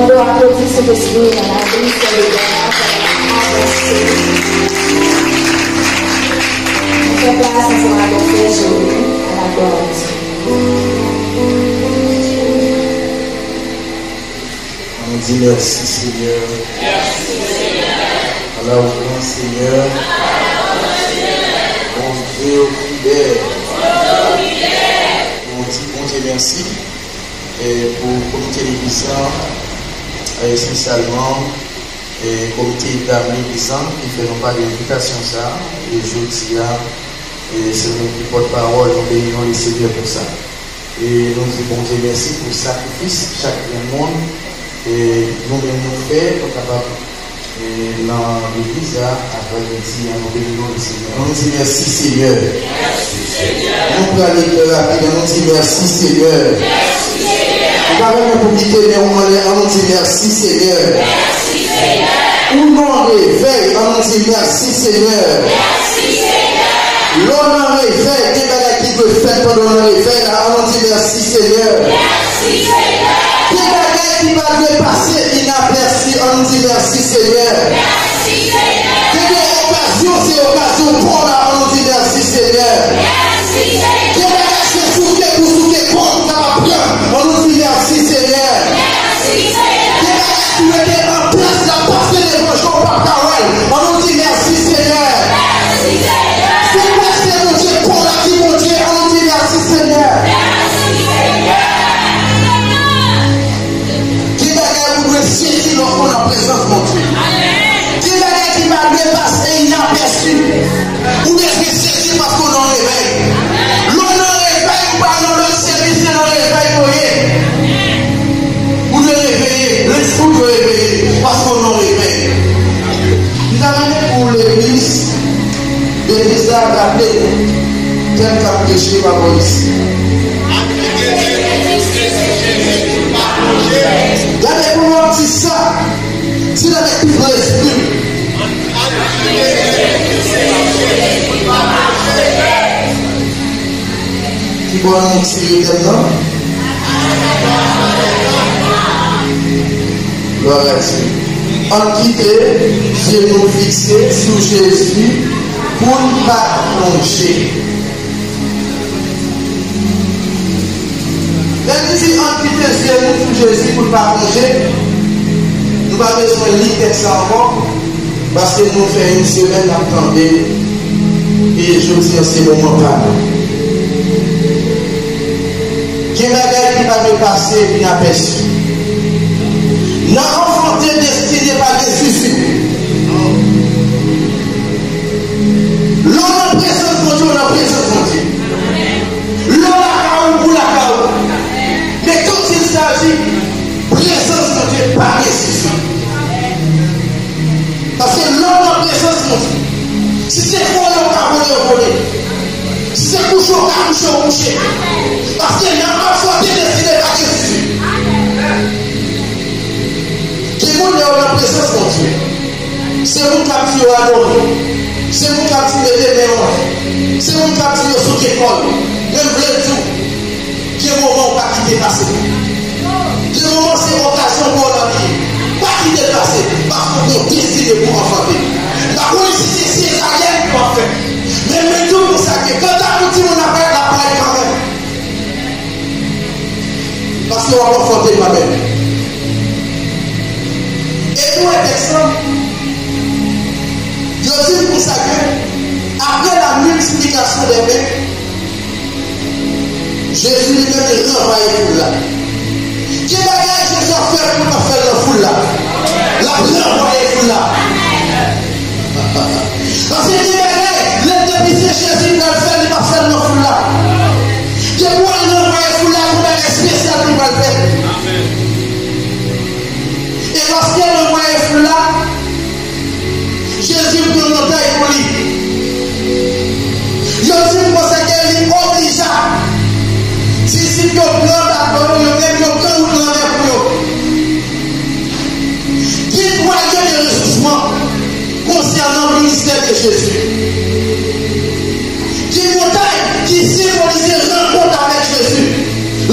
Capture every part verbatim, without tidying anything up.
Pou aplodi Sentespri nan lavi, sè Bébert ap avanse. Nou fè plas ansanm avèk frè Jeremy à la gloire de Dieu. Nou di mèsi, Senyè. Ala w gran, Senyè. Bondye w ki bèl. Nou di Bondye mèsi, e, pou komite legliz la, e, espesyalman, e, komite dam legliz la ki fè nou pale envitasyon sa a, e jodi a, e, se nou ki pòtpawòl, nou beni non Lesenyè pou sa. E nou di Bondye mèsi pou sakrifis chak grenn moun, e, nou menm nou fè, nou kapab, e, nan legliz la, aprè midi a, nou beni non Lesenyè. Ann nou di mèsi, Senyè. Nou prale trè rapid, ann nou di mèsi, Senyè. Nou pa renmen pou kite men w anlè, ann nou di mèsi, Senyè. Ou nan revèy, ann nou di mèsi, Senyè. Lè w nan revèy, gen bagay ki dwe fèt pandan w nan revèy la, ann nou di mèsi, Senyè. Gen bagay ki pa dwe pase inapèsi, ann nou di mèsi, Senyè. Gen de okazyon, se okazyon pa w la, ann nou di mèsi, Senyè. Gen bagay se souke pou souke kò w kapab pran, ann nou di mèsi, Senyè. Gen bagay ki rete an plas la, pase devan je w, w p ap ka wè l. Ann nou di mèsi, Senyè. Se kwè se Bondye pa w la ki Bondye, ann nou di mèsi, Senyè. Gen bagay ou dwe sezi lòske w nan prezans Bondye. Gen bagay ki pa dwe pase inapèsi. Ou bezwen sezi paske w nan revèy. Lè w nan revèy, ou pa nan lòt sèvis, se nan revèy ke w ye. Ou dwe reveye, lespri w dwe reveye, paske w nan revèy. M ta renmen pou legliz, legliz la raple nou, tèm k ap preche pa bò isi. Gade kòman w ap di sa. Di l avèk pi fò lespri. Ki bò nou tire tèm nan? Glwa a Dye. Ann kite zye nou fikse sou Jezi pou n pa plonje. Lè li di ann kite zye nou sou Jezi pou n pa plonje, nou pa bezwen li tèks la ankò, paske nou fè yon semèn n ap tande, e jodi a se moman pa nou. Gen bagay ki pa dwe pase inapèsi. Nan anfante destine pa gen sisid. Lè w nan prezans Bondye, w nan prezans Bondye. Lè w lakay ou, ou lakay ou. Men quand il s'agit prezans Bondye, pa gen sisid. Paske lè w nan prezans Bondye, si se vole w ka vole, w vole. Si se kouche w ka kouche, w kouche. Paske nan anfante destine pa gen sisid. Gen moun lè yo nan prezans Bondye, se moun k ap di yo adore w. Se moun k ap di mete men w anlè. Se moun k ap di yo souke kò yo. Men m vle di w, gen moman w pa kite pase. Gen moman se okazyon pou w nan li ye. Pa kite l pase, paske w gen yon destine pou w anfante. M pa konnen si se sezaryèn pou w ap fè. Men m di w konsa ke kanta pou timoun nan parèt, l ap parèt kanmenm. Paske w ap anfante kanmenm. E nou wè tèks lan, yo di n konsa ke, après la multiplication des pains, Jezi li menm li ranvwaye foul la. Gen bagay Jezi ap fè pou l pa fè l nan foul la. L ap ranvwaye foul la. Paske gen bagay, lè depi se Jezi pral fè, li p ap fè l nan foul la. Depi w al ranvwaye foul la, gon bagay espesyal li pral fè. E lòske l ranvwaye foul la, Jezi pran montay pou li. Yo di m konsa ke li oblija. Disip yo pran bato yo, yo menm yo pran wout lanmè pou yo. Gen twa lye de resousman konsènan ministè de Jezi. Gen montay ki senbolize rankont avèk Jezi,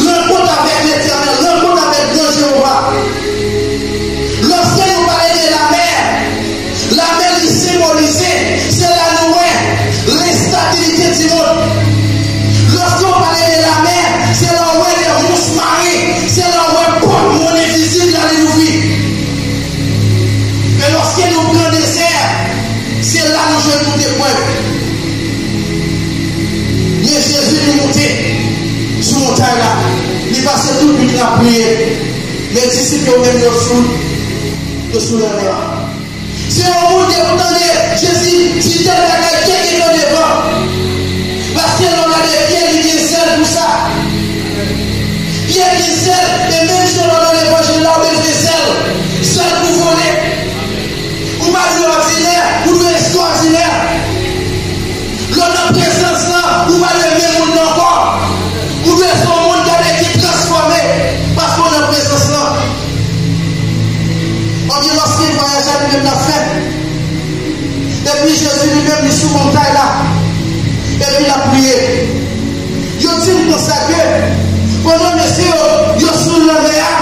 rankont avèk Letènèl, rankont avèk gran Jewova. Men disip yo menm yo sou, yo sou lanmè a. Se yon moun ke pou tande Jezi di tèl bagay, tcheke yo devan. Paske lè w gade pye, li gen zèl pou sa. Pye gen zèl, e menm jan lè w nan levanjil la, ou bezwen zèl. Zèl pou vole. Ou pa dwe òdinè, ou dwe estwòdinè. Lè w nan prezans lan, ou pa dwe menm moun nan ankò. Ou dwe se yon moun gade ki transfòme, paske w nan prezans lan. Ebyen, lòske vwayaj la li menm l ap fè, epi Jezi li menm li sou montay la, epi l ap priye. Yo di m konsa ke pandan mesye yo, yo sou lanmè a,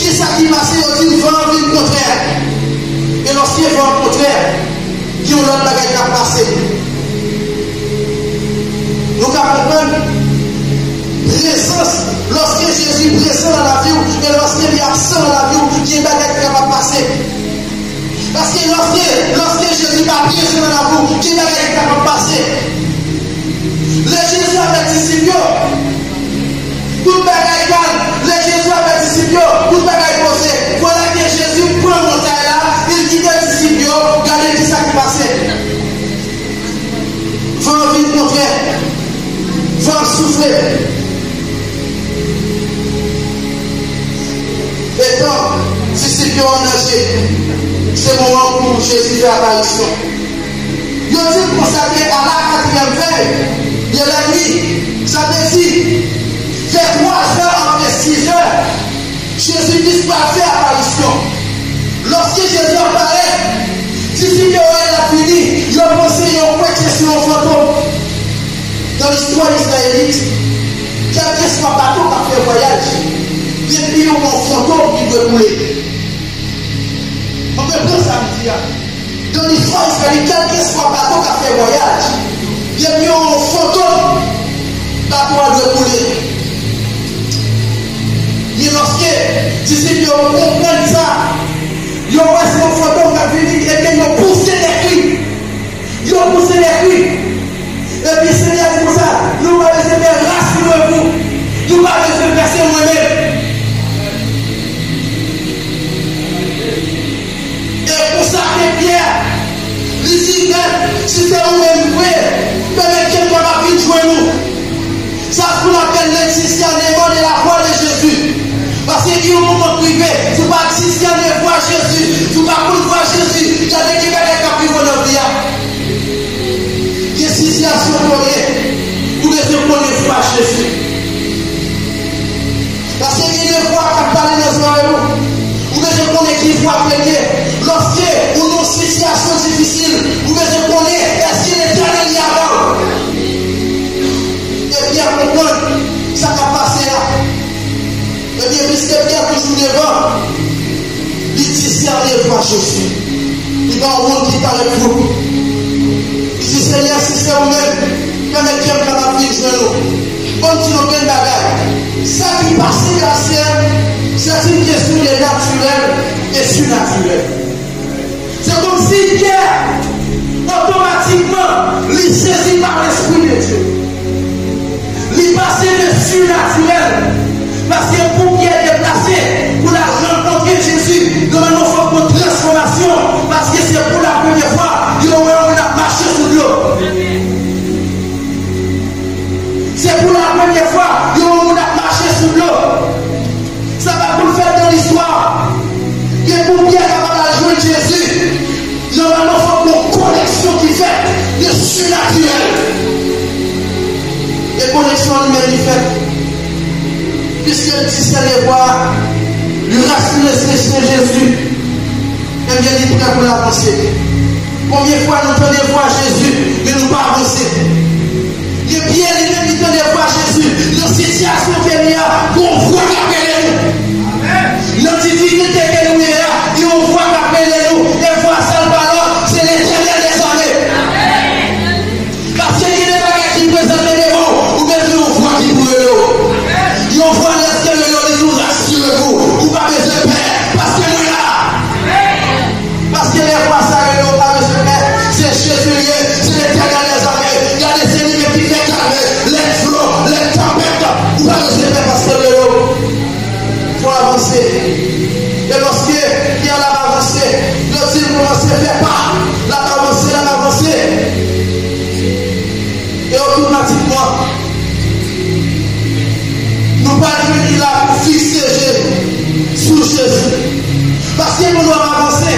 kisa ki pase? Yo di m van an vin kontrè. E lòske van an kontrè, gen yon lòt bagay k ap pase. Nou ka konprann prezans, lòske Jezi prezan nan lavi w, e lòske li absan nan lavi w, gen bagay ki kapab pase. Paske lòske, lòske Jezi pa prezan nan lavi w, gen bagay ki kapab pase. Lè Jezi avèk disip yo, tout bagay kalm. Lè Jezi avèk disip yo, tout bagay poze. Vwala ke Jezi pran montay la, li kite disip yo, gade kisa ki pase. Van an vin kontrè. Van an soufle. Etan disip yo an danje, se moman pou Jezi fè aparisyon. Yo di m konsa ke a la katriyèm vèy de la nuit, sa vle di vè twa zè antre sis zè, Jezi Kris pral fè aparisyon. Lòske Jezi ap parèt, disip yo wè l ap vini, yo panse yo kwè ke se yon fantom. Nan listwa Izrayelit, kèlkeswa bato k ap fè vwayaj, depi yo wè yon fantom, li dwe koule. Mwen konprann sa m di a. Nan listwa Izrayelit, kèlkeswa bato k ap fè vwayaj, depi yo wè yon fantom, bato a dwe koule. Men lòske disip yo konprann sa, yo wè se yon fantom k ap vini, ebyen yo pouse de kri. Yo pouse de kri. Epi Senyè di konsa, nou pa bezwen fè rasirevou. Nou pa bezwen fè se mwen menm. E konsa ke Pyè, li di, Mèt, si se ou menm vre, pèmèt ke m kapab vin jwenn ou. Sa se pou n apèl le discernement de la voix de Jésus. Paske gen yon moman k rive, si w pa disène vwa Jezi, si w pa konn vwa Jezi, gade ki bagay k ap rive w nan vi a. Gen sitiyasyon kote ou bezwen konnen vwa Jezi. Paske gen de vwa k ap pale nan zòrèy ou. Ou bezwen konnen ki vwa ke l ye. Lòske ou nan yon sitiyasyon difisil, ou bezwen konnen èske Letènèl li avè w. Ebyen, konprann sa k ap pase a. Ebyen, piske Pyè toujou devan, li disène vwa Jezi. Li pa yon moun ki parèt flou. Li di, Senyè, si se ou menm, pèmèt ke m kapab vin jwenn ou. Ban m di nou grenn bagay. Sa ki pase la, se, c'est une question de naturel et surnaturel. Se kòmsi Pyè, otomatikman, li sezi pa Lespri de Dye. Li pase de sinatirèl. Paske pou Pyè deplase, pou l al rankontre Jezi, nòmalman fòk gon transfòmasyon, paske se pou la premyè fwa, yo wè yon moun ap mache sou dlo. Se pou la premyè fwa, yo wè yon moun ap mache sou dlo. Sa pa pou l fèt nan listwa. Men pou Pyè kapab al jwenn Jezi, nòmalman fòk gon koneksyon ki fèt de sinatirèl. E koneksyon an li menm li fèt. Piske l disène vwa a, li rasyure se, se Jezi. Ebyen, li prè pou l avanse. Konbyen fwa nou tande vwa Jezi, men nou pa avanse? Gen Pyè li menm li tande vwa Jezi. Nan sitiyasyon ke li a, gon vwa k ap rele nou. Nan difikilte ke nou ye a, gen yon vwa k ap rele nou. E vwa sa l pa lòt, se Letènèl dèzame. Paske gen de bagay ki prezante devan w, ou bezwen yon vwa ki pou rele w. Yon vwa lèske rele w, li di w, rasire w, ou pa bezwen pè, paske mwen la. Paske lè vwa sa rele w, ou pa bezwen pè, se Jezi l ye, se Letènèl dèzame. Gade, se li menm ki fè kalè, lè dlo, lè tanpèt, ou pa bezwen pè paske l rele w. E lòske pyè l ap avanse, yo di l kòmanse fè pa, l ap avanse, l ap avanse. E otomatikman, nou pral vini la pou fikse je nou sou Jezi. Paske pou nou avanse,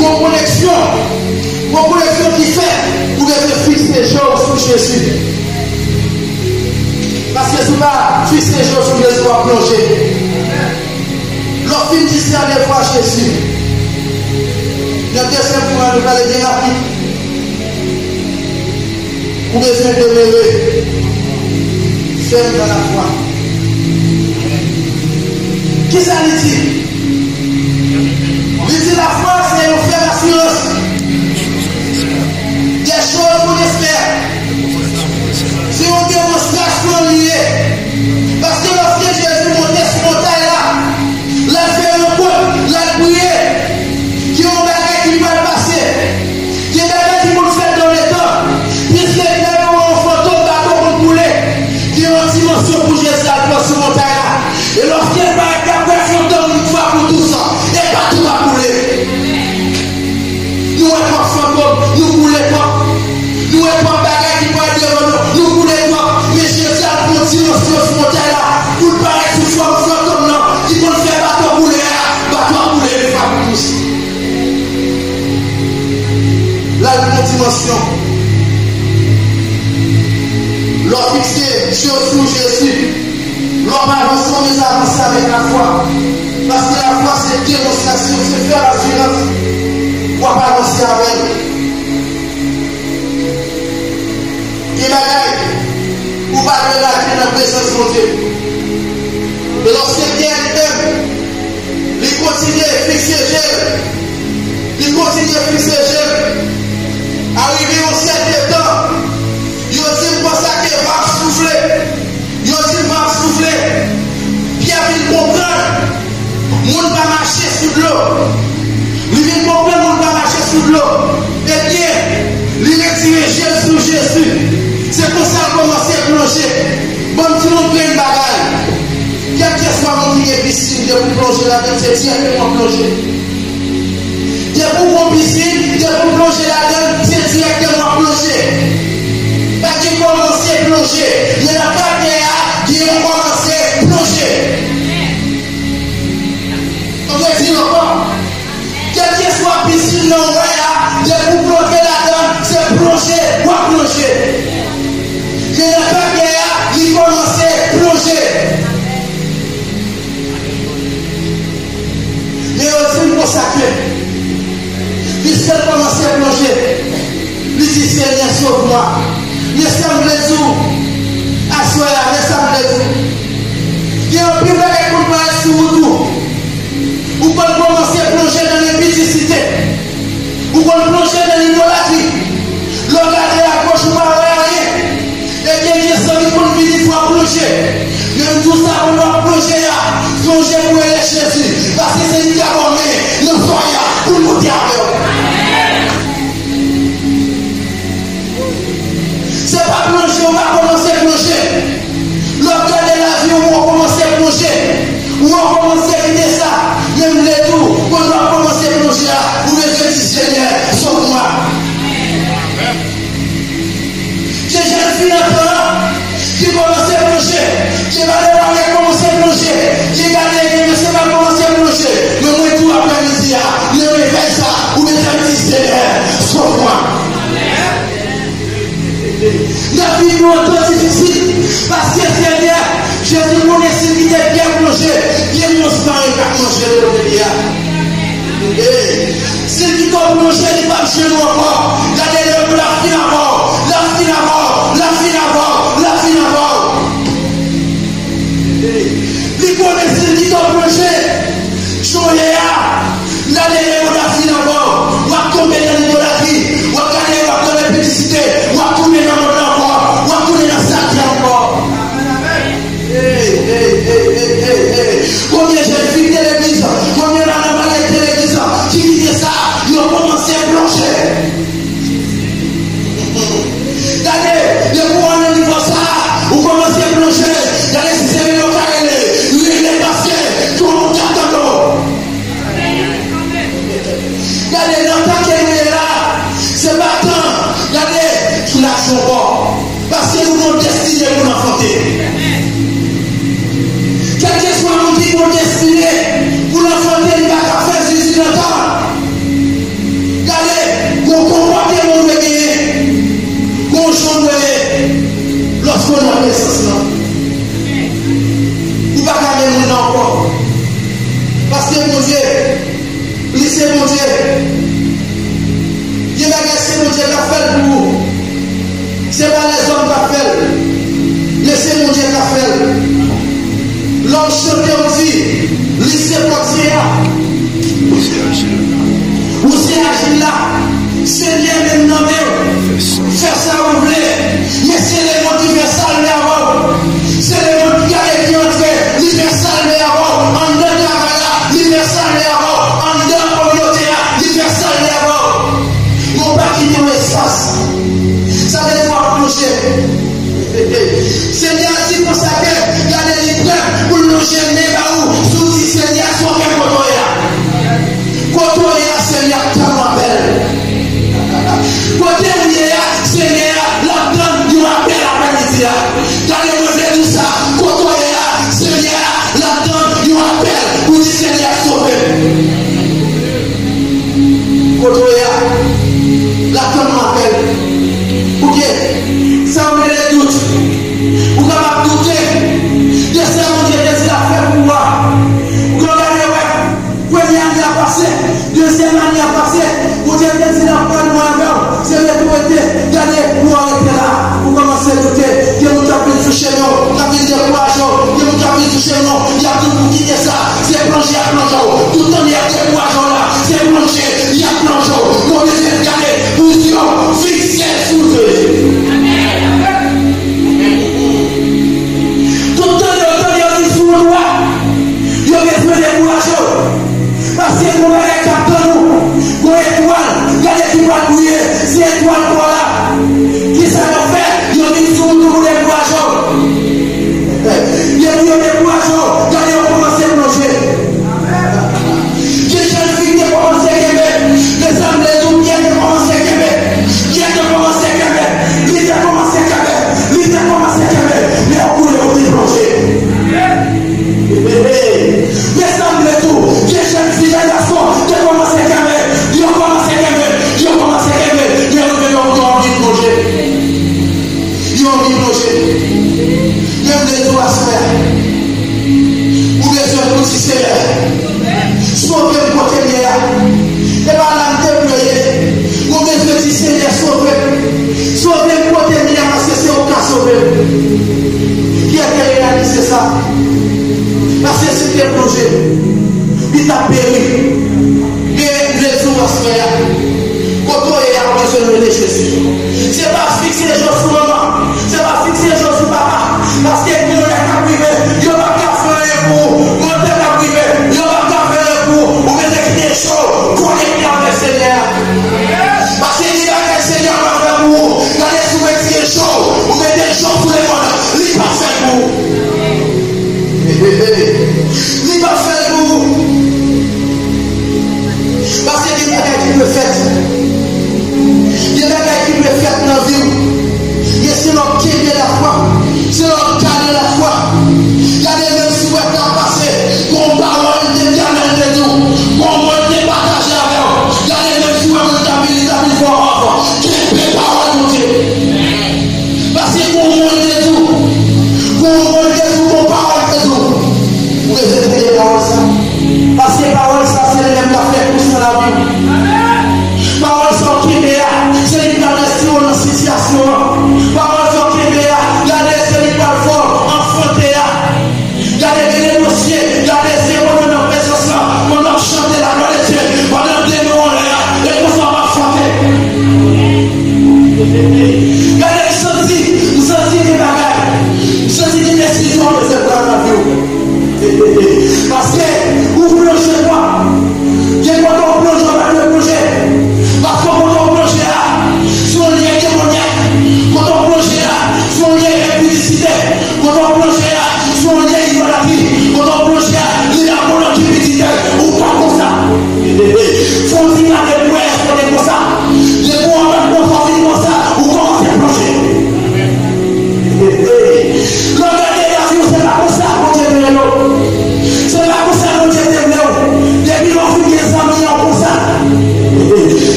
gon koneksyon, gon koneksyon ki fèt, ou bezwen fikse je w sou Jezi. Paske si w pa fikse je w sou Jezi, w ap plonje. Lè w fin disène vwa Jezi, nan dezyèm pwen an, nou prale byen rapid. Ou bezwen demere fèm nan lafwa. Kisa li di? Li di lafwa se yon fèm asirans. Des choses qu'on espère. Se yon demonstrasyon li ye. Paske lòske Jezi monte sou montay la, l al fè rankont, l al priye, gen yon bagay ki pral pase. Gen bagay ki konn fèt nan letan. Piske lè yo wè yon fantom, bato konn koule. Gen yon dimansyon pou Jezi al pran sou montay la. E lòske l parèt, y ap wè fantom yon fwa pou tout, e bato ap koule. Nou wè twòp fantom, nou koule twòp. Nou wè twòp bagay ki parèt devan nou, nou koule twòp. Men Jezi al pran dimansyon sou montay la pou l parèt sou fòm fantom nan ki konn fè bato koule a, bato a koule yon fwa pou tout. L al pran dimansyon. Lè w fikse je w sou Jezi, lè w ap avanse, w bezwen avanse avèk lafwa. Paske lafwa se demonstrasyon, se fè asirans. W ap avanse avè l. Gen bagay ou pa dwe lage nan prezans Bondye. E lòske Pyè li menm, li kontinye fikse je l, li kontinye fikse je l, arive yon sèten tan, yo di m konsa ke va ap soufle. Yo di l va ap soufle. Pyè vin konprann moun pa mache sou dlo. Li vin konprann moun pa mache sou dlo. Ebyen, li retire je l sou Jezi. Se konsa l kòmanse plonje. Ban m di w yon grenn bagay. Kèlkeswa moun ki gen pisin, depi w plonje ladan l, se dirèkteman plonje. Depi w gon pisin, depi w plonje ladan l, se dirèkteman plonje. Pa gen kòmanse plonje. Men nan karyè a, gen yon kòmanse plonje. Mwen di l ankò. Kèlkeswa pisin nan w wè a, depi w plonje ladan l, se plonje w ap plonje. Men nan karyè a, li kòmanse plonje. Men yo di m konsa ke, piske l kòmanse plonje, li di, Senyè, sove mwen. Men sa m vle di w, aswè a, men sa m vle di w. Gen anpil bagay konn parèt sou wout ou. Ou konn kòmanse plonje nan lenpidisite. Ou konn plonje nan idolatri. Lè w gade agoch, ou pa wè anyen. Ebyen, gen san ki konn vini pou w ap plonje. Men m di w sa, pou w ap plonje a, sonje pou w rele Jezi. Paske se li k ap ba w men nan fwaye a pou l monte avè w. Se pa plonje, ou pa kòmanse plonje. Lè w ap gade lavi w, ou kòmanse plonje. Ou kòmanse kite sa. Men m vle di w, pandan w ap kòmanse plonje a, ou bezwen di, Senyè, sove mwen. Gen jèn fi nan tan an ki kòmanse plonje. Gen malerèz kòmanse plonje. Gen gade, gen mesye pa kòmanse plonje. Men mwen di w aprèmidi a, nan revèy sa, ou bezwen di, Senyè, sove mwen. N ap viv yon tan difisil, paske Senyè Jezi konnen si l kite Pyè plonje, gen mons maren k ap manje l kote l ye a. Ey, si l kite w plonje, li p ap jwenn ou ankò. Gade lè l ap fin avè w, l ap fin avè w, l ap fin avè w, l ap fin avè w. Ey, li konnen si l kite w plonje, jan w ye a, Gade lè yo ta fin ankò, w ap tonbe nan idolatri, w ap gade, w ap nan lenpidisite, w ap tounen nan mond lan ankò, w ap tounen nan saleté ankò. Ey, ey, ey, ey, ey, ey. Konbyen jèn fi ki te legliz, konbyen madanm ki te legliz, ki kite sa, yo kòmanse plonje. Gade, depi w al nan nivo Se Bondye. Gen bagay se Bondye k ap fè l pou ou. Se pa lèzòm k ap fè l. Men se Bondye k ap fè l. Lè w chante, w di, li se pòtye a. Ou se ajil la. Senyè, men m nan men w. Fè sa ou vle. Men se lemonn ki fè sa l vle avè w. Se lemonn ki gade ki antre, li fè sa l vle avè w. Anndan travay la, li fè sa l vle avè w. Anndan kominote a, li fè sa l vle avè w. Men w pa kite yon espas. Sa vle di w ap plonje. Senyè a di konsa ke, gade, li prè pou l lonje men ba ou, si w di, Senyè, sove m kote w ye a. Kote w ye a, Senyè ap tann yon apèl. Kote w ye a, Senyè a, l ap tann yon apèl aprèmidi a. Gade, mwen vle di w sa, kote w ye a, Senyè a, l ap tann yon apèl pou di, Senyè, sove m. Kote w ye a, l ap tann yon apèl. Pouki? Sa w rele dout. Ou kapab doute de sa Bondye te di l ap fè pou ou a. Ou ka gade wè, premye ane a pase, dezyèm ane a pase, Bondye te di l ap pran mwen avè w, se rete w rete, gade pou w rete la. Ou kòmanse doute, gen moun k ap vin sou chemen w, k ap vin dekouraje w, gen moun k ap vin sou chemen w, y ap di w pou kite sa, se plonje y ap plonje w. Toutan y ap dekouraje w la, se plonje y ap plonje w. Mwen bezwen gade pou zye w fikse sou Jezi. Tout tan yo, tan yo di sou wout ou a, yo bezwen dekouraje w. Paske gon bagay k ap tann ou, gon etwal, gade ki pral briye, se etwal pa w la. Kisa yo fè? Yo vin sou wout ou pou dekouraje w. Depi yo dekouraje w, gade yo kòmanse plonje. Gen jèn fi ki te kòmanse kenbe, men sa m vle di w, Pyè te kòmanse kenbe. Pyè te kòmanse kenbe. Li te kòmanse kenbe. Li te kòmanse kenbe. Men yo koule pou te plonje. Men sa m vle di w, gen jèn fi, jèn gason te kòmanse kenbe. Yo kòmanse kenbe. Yo kòmanse kenbe. Men yo rive nan yon kote yo anvi plonje. Yo anvi plonje. Men m vle di w aswè a, ou bezwen pou di, Senyè, sove m kote m ye a. E pa la m te vle ye. Ou bezwen di, Senyè, sove m. Sove m kote m ye a, paske se ou k ka sove m. Pyè te reyalize sa. Paske si l te plonje, li t ap peri. Men m vle di w aswè a, kote w ye a, ou bezwen rele Jezi. Se pa fikse je w sou manman. Se pa fikse je w sou papa. Paske gen yon lè k ap rive, yo p ap ka fè anyen pou ou. Gen yon lè k ap rive, yo p ap ka fè anyen pou ou. Ou bezwen kite je w konekte avèk Senyè a. Paske gen bagay Senyè a pral fè pou ou. Gade si w retire je w, ou mete je w sou lemonn, li p ap fè l pou ou. Li p ap fè l pou ou. Paske gen bagay ki dwe fèt. Gen bagay ki dwe fèt nan vi w.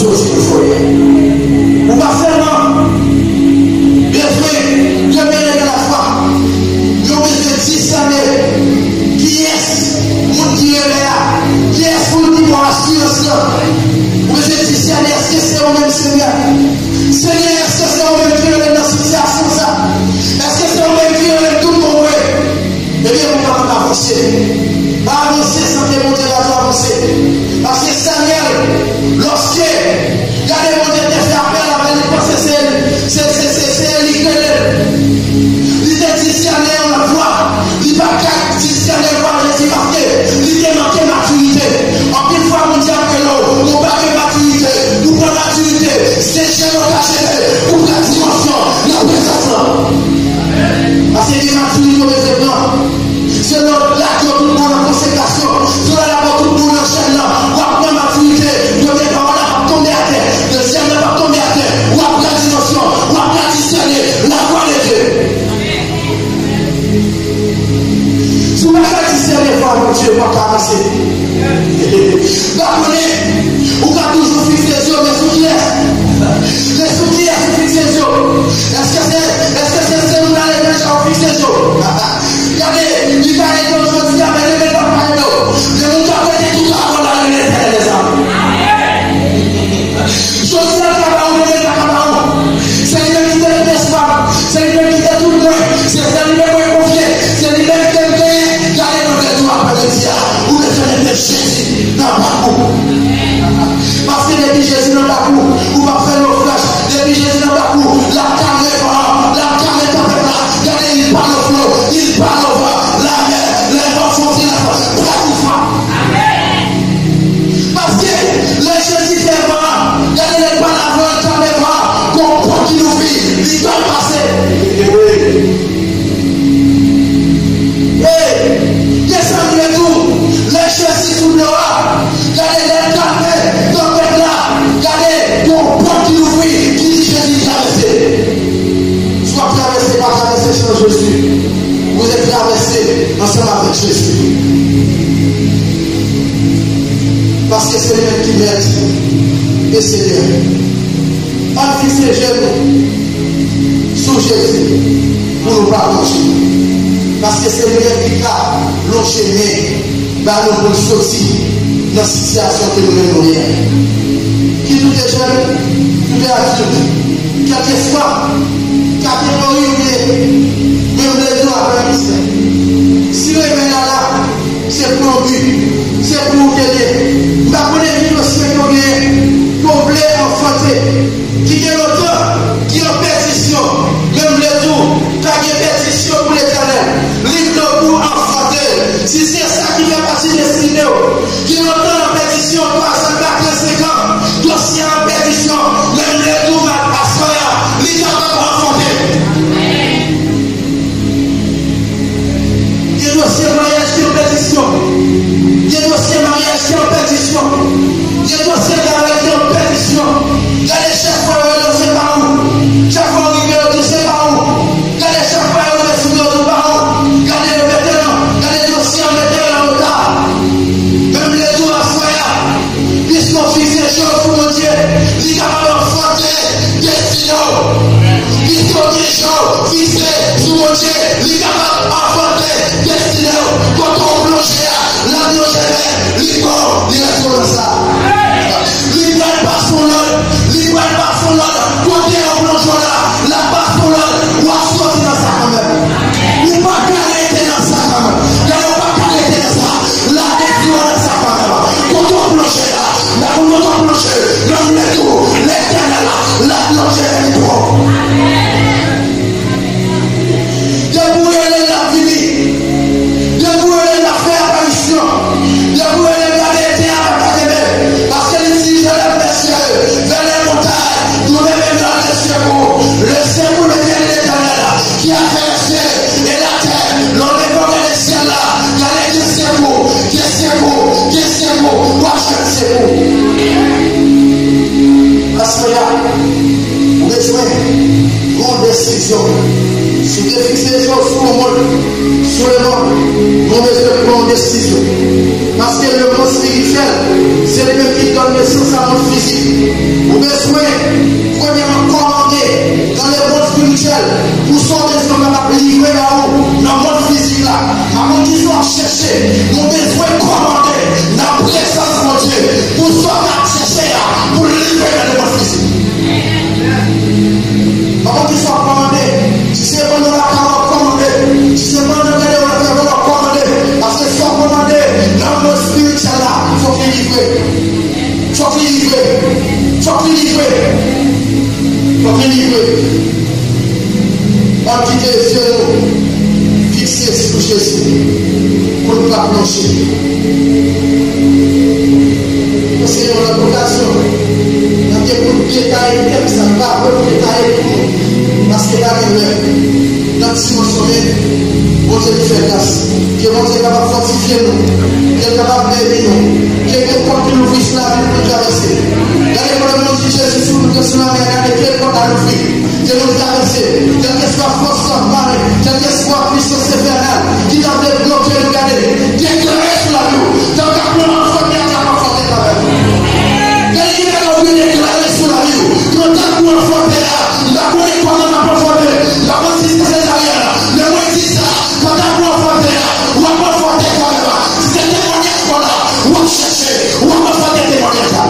Ou pa sèlman bezwen demere nan lafwa, men ou bezwen disène kiyès moun ki rele a, kiyès moun ki ba w asirans lan. Ou bezwen disène, èske se ou menm, Senyè? Senyè, èske se ou menm ki rele nan sitiyasyon sa? Èske se ou menm ki rele tout bon vre? Ebyen, ou kapab avanse. Pa avanse san ke Bondye ba w avanse. Paske Danyèl, lòske, gade, Bondye te fè apèl avè l, li panse se, se, se, se, se Eli k rele l. Li te disène yon lòt vwa. Li pa t ka disène vwa Jezi paske li te manke matirite. Anpil fwa, Bondye ap rele w, ou pa gen matirite. Ou pran matirite, se jan w ka jere pou w pran dimansyon nan prezans lan. Paske gen matirite w bezwen pran. Se lè w lage w tout bon nan konsekrasyon, se lè w lage w tout bon nan jèn nan, w ap pran matirite, kote pawòl la p ap tonbe atè, jèn nan p ap tonbe atè, w ap pran dimansyon, w ap pran disène lavwa de Dye. Si w pa ka disène vwa Bondye, w p ap ka avanse. M pa konnen, ou ka toujou fikse zye w, men sou kiyès? Men sou kiyès ou fikse zye w? Èske se, èske se, se moun nan legliz la ou fikse zye w? Gade, li ka ede w jodi a, men demen l p ap ka ede w. Men moun k ap rete toutan avè w la, rele Letènèl dèzame. Jodi a, l ka ba w, demen l pa ka ba w. Se li menm ki te tout espwa m, se li menm ki te tout mwen, se, se li menm mwen konfye, se li menm ke m genyen. Gade nan tèt ou aprè midi a, ou bezwen mete Jezi nan bak ou. Paske depi Jezi nan bak ou, ou p ap fè nofraj. Depi Jezi nan bak ou, l ap kale van an, l ap kale tanpèt la. Gade, il parle au flot, il parle au vent, la mer, les vents font silence, pas de foi. Paske lè Jezi fè van an, gade, lè l pale avè w, l kale van an, gon pòt ki louvri, li fè l pase. Hey, gen sa m vle di w, lè Jezi sou dlo a, gade, lè l kalme tanpèt la, gade, gon pòt ki louvri, ki di Jezi travèse. Si w ap travèse, pa travèse san Jezi. Ou dwe travèse ansanm avèk Jezi. Paske se li menm ki mèt e Senyè. Ann fikse je nou sou Jezi pou nou pa plonje. Paske se li menm ki ka lonje men ba nou pou n soti nan sitiyasyon ke nou menm nou ye a. Kit ou te jèn, kit ou te adilt, kèlkeswa kategori ou ye, men m vle di w avèk respè. Si revèy la la, se pou yon bi, se pou ou te ye. M pa konnen ki dosye ke w genyen, ke w vle anfante, ki gen lontan, ki an pèdisyon, men m vle di w, pa gen pèdisyon pou Letènèl. Li vle w pou w anfante l. Si se sa ki fè pati destine w, ki lontan nan pèdisyon, twazan, katran, senkan, dosye an pèdisyon, men m vle di w aswè a, li kapab anfante. Gen dosye maryaj ki an pèdisyon. Gen dosye maryaj ki an pèdisyon. Gen dosye travay ki an pèdisyon. Gade, chak fwa yo rele w, se pa ou. Chak fwa yo rive, yo di w se pa ou. Gade, chak fwa yo rive sou ou, yo di w pa ou. Gade, yo mete nan, gade dosye an, mete yo nan reta. Men m vle di w aswè a, piske w fikse je w sou Bondye, li kapab anfante destine w. Piske w gen je w fikse sou Bondye, li kapab anfante destine w. Kote w plonje a, l ap lonje men li ba w direksyon nan sa. Li pral pase w lòd, li pral pase w lòd. Kote w plonje la, l ap pase w lòd, w ap soti nan sa kanmenm. Ou pa ka rete nan sa kanmenm. Gade, ou pa ka rete nan sa. Lage di w nan sa kanmenm. Kote w plonje la, la kote w plonje, nan mèt ou, Letènèl la, l ap lonje men li ba w. Depi w rele l, l ap vini. Depi w rele l, l ap fè aparisyon. Depi w rele l, gade, te a Pou sa w bezwen kapab livre ba ou nan mond fizik la. Pa konn kisa w ap chèche, nou bezwen kòmande nan prezans Bondye. Pou sa w ap chèche a, pou l livre nan mond fizik. Pa konn kisa w ap kòmande. Si se pandan w lakay w ap kòmande. Si se pandan gade w lakay w ap kòmande. Paske sa w kòmande nan mond espirityèl la, fòk li livre. Fòk li livre. Fòk li livre. Fòk li livre. Ann kite zye nou fikse sou Jezi pou n pa plonje. Se yon lòt okazyon. Nan ke pou detaye tèm sa, pa pou detaye pou nou. Paske pa gen lè. Nan ti mòso men, Bondye li fè gras. Ke Bondye kapab fòtifye nou. Ke l kapab beni nou. Ke gen pòt ki louvri sou lavi nou pou n travèse. Gade kote Bondye Jezi sou nou, sou lanmè, gade ke pòt la louvri. Ke nou travèse, kèlkeswa fòs sa pale, kèlkeswa pisans enfènal ki ta vle bloke nou, gade, deklare sou lavi w, tank ak mwen anfòte a, ta anfòte kanmenm. Gade ki bagay ou vle deklare sou lavi w, tank ak mwen anfòte a, m pa konnen kòman m ap anfòte, m pa konn si se sezaryèn, men mwen di sa, tank ak mwen anfòte a, w ap anfòte kanmenm. Si se temwanyaj pa w la, w ap chèche, w ap anfòte temwanyaj la.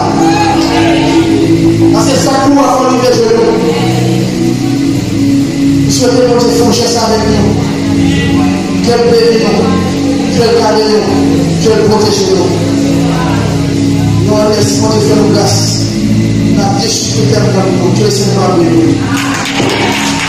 Paske sa k pou w a fò rive jwenn ou. M swete Bondye fè yon jès avèk nou. Ke l beni nou. Ke l gade nou. Ke l pwoteje nou. Nou remèsye Bondye fè nou gras. N ap dechire tèm nan nou. Ke Senyè a beni nou.